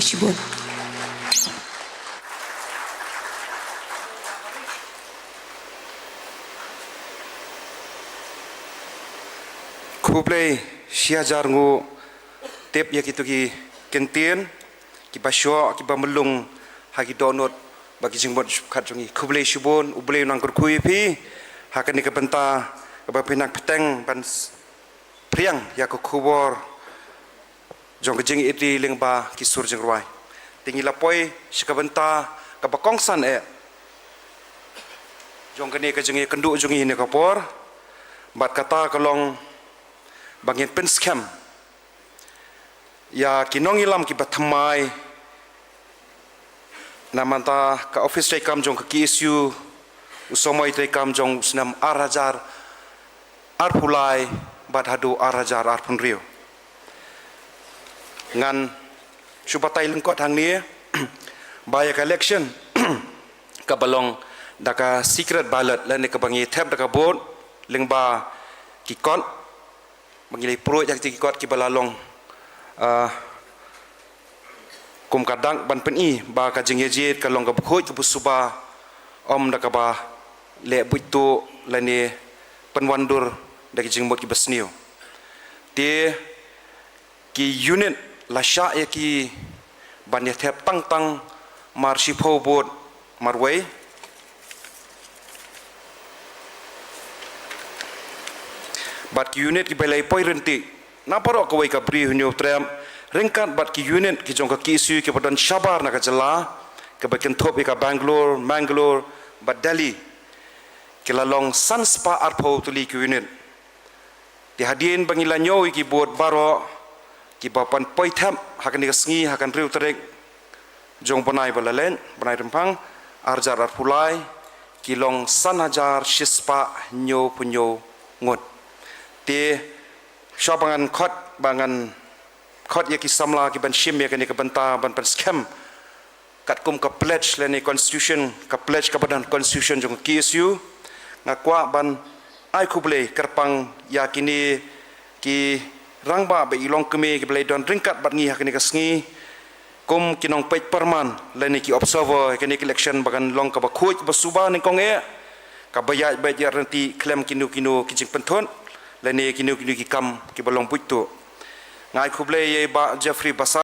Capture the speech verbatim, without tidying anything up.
Shibun. Khublei shihajar nguh tip ïa kito ki kyntien kiba shoh kiba mlung ha ki dohnud bad ki jingmut shiphew khat jong ngi. Khublei shibun, U Blei un nang kyrkhu ïa phi ha kane ka bynta kaba phi nang bteng ban s-, phriang ïa ka khubor jong ka jingïeit lyngba ki sur jingrwai. Te ngi la poi sha ka bynta kaba kongsan eh jong kane ka jingïakynduh jong ngi ha kane ka por. Bad kata ka long ba ngin pynskhem ïa ki nongïalam kiba thymmai na bynta ka office treikam jong ka K S U, u samoi treikam jong u snem ar hajar arphew lai bad haduh ar hajar arphew hynriew. Ngan shu batai lyngkot hangne ba ïa ka election kaba long da ka secret ballot lane kaba ngi thep da ka vote lyngba ki kot, ba ngi la pynroi ïa ki kot kiba la long, ah, kum ka dak ban pyni ba ka jingïajied ka long kaba khuid kaba suba, ym da kaba leh buit tuh lane pynwandur da ki jingmut kiba sniew. Te ki unit la shah ïa ki ban ïa thep tang tang mar shiphew vote marwei. Bad ki unit kiba la poi ryntih na baroh kawei ka Bri Hynñiewtrep ryngkat bad ki unit ki jong ka K S U kiba don shabar na ka jylla, kiba kynthup ïa ka Bangalore, Mangalore bad Delhi, ki la long san spah arphew tylli ki unit. Te hadien ba ngi la ñiew ïa ki vote baroh kiba pynpoi thep ha kane ka sngi ha ka hynriew tarik jong u bnai ba la leit, bnai Rymphang, ar hajar arphew lai, ki long san hajar shispah hynñiewphew hynñiew ngut. Te shuwa ba ngan khot, ba ngan khot ïa ki samla kiban shim ïa kane ka bynta ban pynskhem katkum ka pledge lane constitution, ka pledge kaba don constitution jong ka K S U, nga kwah ban ai khublei kyrpang ïa kine ki rangbah bad ki longkmie kiba la don ryngkat bad ngi ha kane ka sngi kum ki nongpeit pyrman lane ki observer ha kane ka election ba kan long kaba khuid kaba suba nyngkong eh, kaba ïaid beit ïaid ryntih khlem kino kino ki jingpynthut lane kino kino ki kam kiba long buit tuh. Nga ai khublei ïa i Bah Jeffrey Bassan.